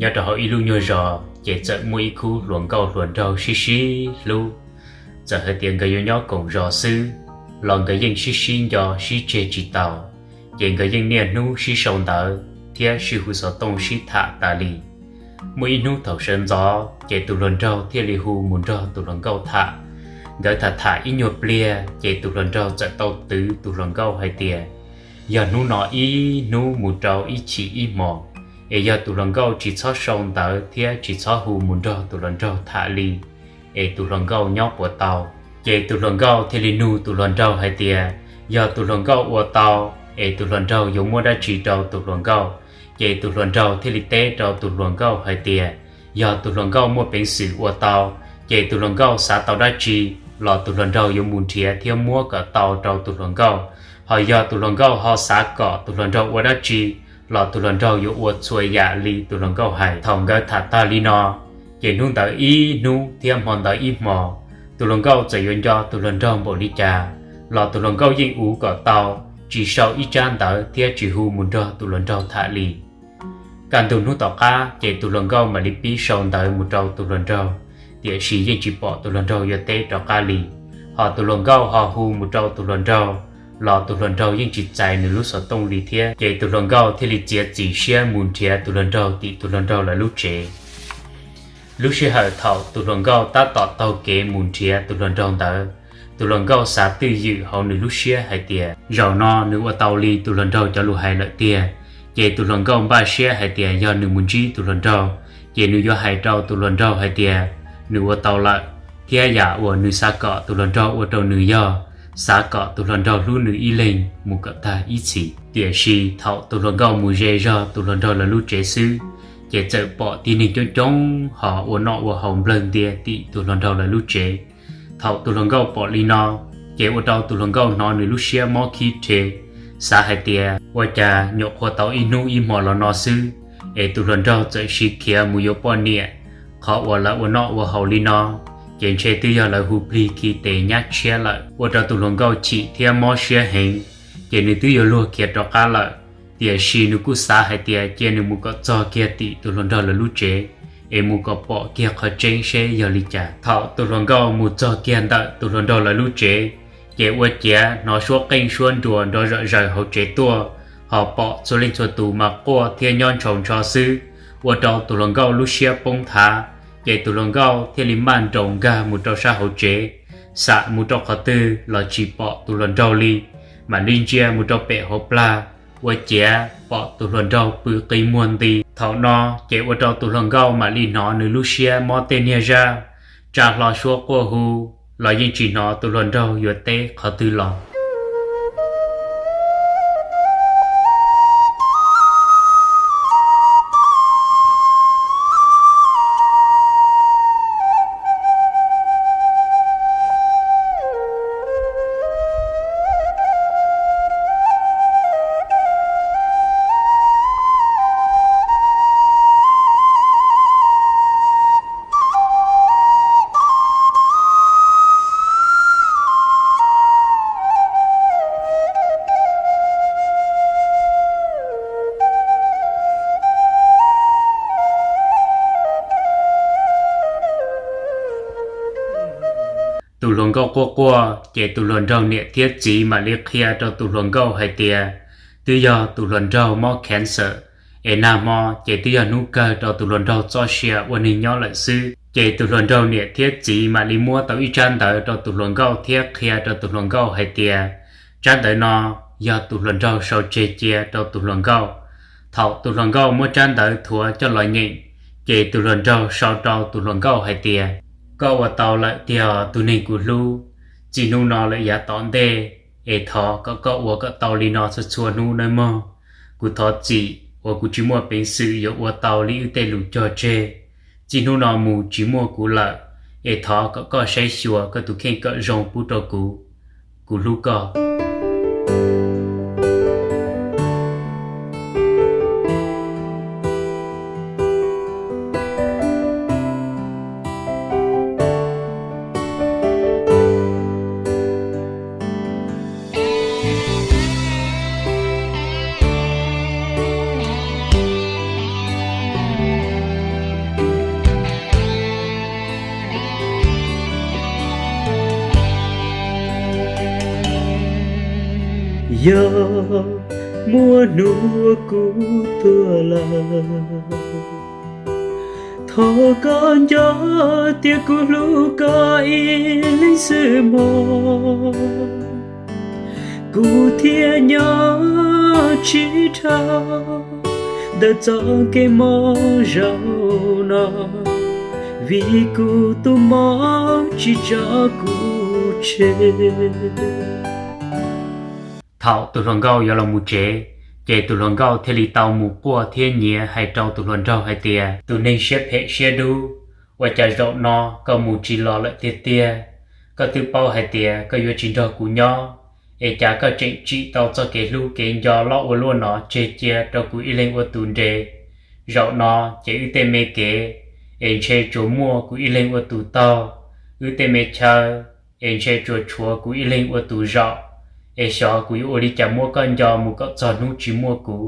Nyob rau hauv ib lub nyuag zos ces txawm muaj ib khub hluas nkauj hluas nraug sib sib hlub. Txawm hais tias nkawd yuav nyob koom zos xwb los nkawd yeej sib sib nco sib tseg tsis taus, ces nkawd yeej niaj hnub sib sau ntawv thiab sib hu xov tooj sib tham tas li. Muaj ib hnub thaum sawv ntxov ces tus hluas nraug thiaj li hu mus nrog tus hluas nkauj tham. Nkawd tham tham ib nyuag pliag ces tus hluas nraug txawm tau twv tus hluas nkauj hais tias yog hnub no ib hnub mus rau ib chim ib hmos, es yog tus hluas nkauj tsis txhob sau ntawv thiab tsis txhob hu mus nrog tus hluas nraug tham li, es tus hluas nkauj nyob puas tau. Ces tus hluas nkauj thiaj li nug tus hluas nraug hais tias yog tus hluas nkauj ua tau, es tus hluas nraug yuav muab dab tsi rau tus hluas nkauj. Ces tus hluas nraug thiaj li teb rau tus hluas nkauj hais tias yog tus hluas nkauj muaj peev xwm ua tau, ces tus hluas nkauj xav tau dab tsi los tus hluas nraug yuav mus nrhiav thiab muab kom tau rau tus hluas nkauj. Ho yog tus hluas nkauj ho xav kom tus hluas nraug ua dab tsi los tus hluas nraug yuav ua txhua yam li tus hluas nkauj hais. Thaum nkawd tham tag li no, ces hnub ntawd ib hnub thiab hmo ntawd ib hmos, tus hluas nkauj txawm yuav nco tus hluas nraug npaum li cas los tus hluas nkauj yeej uv kom tau, tsis sau ib tsab ntawv thiab tsis hu mus nrog tus hluas nraug tham li. Kaj ntug hnub tom qab ces tus hluas nkauj mam li pib sau ntawv mus rau tus hluas nraug, tiam sis yeej tsis pom tus hluas nraug yuav teb rov qab li. Ho tus hluas nkauj ho hu mus rau tus hluas nraug los tus hluas nraug yeej tsis txais nws lub xov tooj li thiab. Ces tus hluas nkauj thiaj li txiav txim siab mus nrhiav tus hluas nraug tim tus hluas nraug lawv lub tsev. Lub sij hawm thaum tus hluas nkauj tab tom taug kev mus nrhiav tus hluas nraug ntawd, tus hluas nkauj xav twj ywm hauv nws lub siab hais tias zaum no nws ua tau li tus hluas nraug cov lus hais lawm tiag. Ces tus hluas nkauj npaj siab hais tias yog nws mus ntsib tus hluas nraug, ces nws yuav hais rau tus hluas nraug hais tias nws ua tau lawm, thiab yam uas nws xav kom tus hluas nraug ua rau nws yog xav kom tus hluas nraug hlub nws ib leeg mus kom tag ib txhis. Tiam sis thaum tus hluas nkauj mus ze zog tus hluas nraug lawv lub tsev xwb, ces txawm pom tib neeg coob coob ho ua noj ua haus nplawg ntia tim tus hluas nraug lawv lub tsev. Thaum tus hluas nkauj pom li no, ces ua rau tus hluas nkauj hnov nws lub siab mob khib rhe, xav hais tias ua cas nyuam qhuav tau ib hnub ib hmos los no xwb, es tus hluas nraug txawm sib khiav mus yuav poj niam. Qhov uas lawv ua noj ua haus li no, ces ntshe twb yog lawv hu plig khi tes nyab tshiab lawm. Ua rau tus hluas nkauj chim thiab mob siab heev, ces nws twb yuav luag khiav rov qab lawm. Tiam sis nws kuj xav hais tias cia nws mus kom txog kiag tim tus hluas nraug lawv lub tsev, es mus kom pom kiag qhov tseeb seb yog li cas. Thaum tus hluas nkauj mus txog kiag ntawm tus hluas nraug lawv lub tsev, ces ua ciav hnov suab qeej suab nruas nrov zom zaws hauv tsev tuaj, ho pom txhua leej txhua tus mas quaj thiab nyob ntshaus ntsho xwb, ua rau tus hluas nkauj lub siab poob thav. Ces tus hluas nkauj thiaj li maj nroos nkag mus rau sab hauv tsev, xam mus rau qhov twg los tsis pom tus hluas nraug li. Mam li ntsia mus rau pem hauv plag, ua ciav pom tus hluas nraug pw qi muag nti. Thaum no ces ua rau tus hluas nkauj mam li hnov nws lub siab mob tej niag zaj, tsa hlo suab quaj hu los yeej tsis hnov tus hluas nraug yuav teb qhov twg los. Tus hluas nkauj quaj quaj, ces tus hluas nraug niam thiab txiv mam li qhia rau tus hluas nkauj hais tias twb yog tus hluas nraug mob cancer, es nag hmo ces twb yog hnub kawg rau tus hluas nraug txoj sia ua neeg nyob lawm xwb. Ces tus hluas nraug niam thiab txiv mam li muab tau ib tsab ntawv rau tus hluas nkauj thiab qhia rau tus hluas nkauj hais tias tsab ntawv no yog tus hluas nraug sau tseg cia rau tus hluas nkauj. Thaum tus hluas nkauj muab tsab ntawv thuav coj los nyeem, ces tus hluas nraug sau rau tus hluas nkauj hais tias koj ua tau lawm tiag tus neeg kuv hlub. Txij hnub no lawm yav tom ntej, es thov kom koj ua kom tau li no txhua txhua hnub nawb mog. Kuv thov txim uas kuv tsis muaj peev xwm yuav ua tau li wb tej lus cog tseg. Txij hnub no mus tsis muaj kuv lawm, es thov kom koj saib xyuas koj tus kheej kom zoo pub rau kuv. Kuv hlub koj. Yog muaj hnub kuv tuag lawm, thov koj nco tias kuv hlub koj ib leeg xwb mog. Kuv thiaj nyob tsis dhau ntawm txoj kev mob zaum no, vim kuv tus mob tsis tso kuv tseg. Thaum tus hluas nkauj yuav los mus tsev, ces tus hluas nkauj thiaj li tau mus quaj thiab nyiav hais rau tus hluas nraug hais tias, tus neeg siab phem siab dub, ua cas zaum no koj mus tsis los lawm tiag tiag? Koj twb paub hais tias koj yuav tsis nrog kuv nyob, es cas koj tseem tsim tau txoj kev hlub kev nco loj ua luaj no tseg cia rau kuv ib leeg ua tus nres? Zaum no ces wb tej me kev es ntshe tsuas muaj kuv ib leeg ua tus taug, wb tej me chaw es ntshe tsuas tshuav kuv ib leeg ua tus zaum, es xyov kuv yuav ua li cas muab koj nco mus kom txog hnub tsis muaj kuv.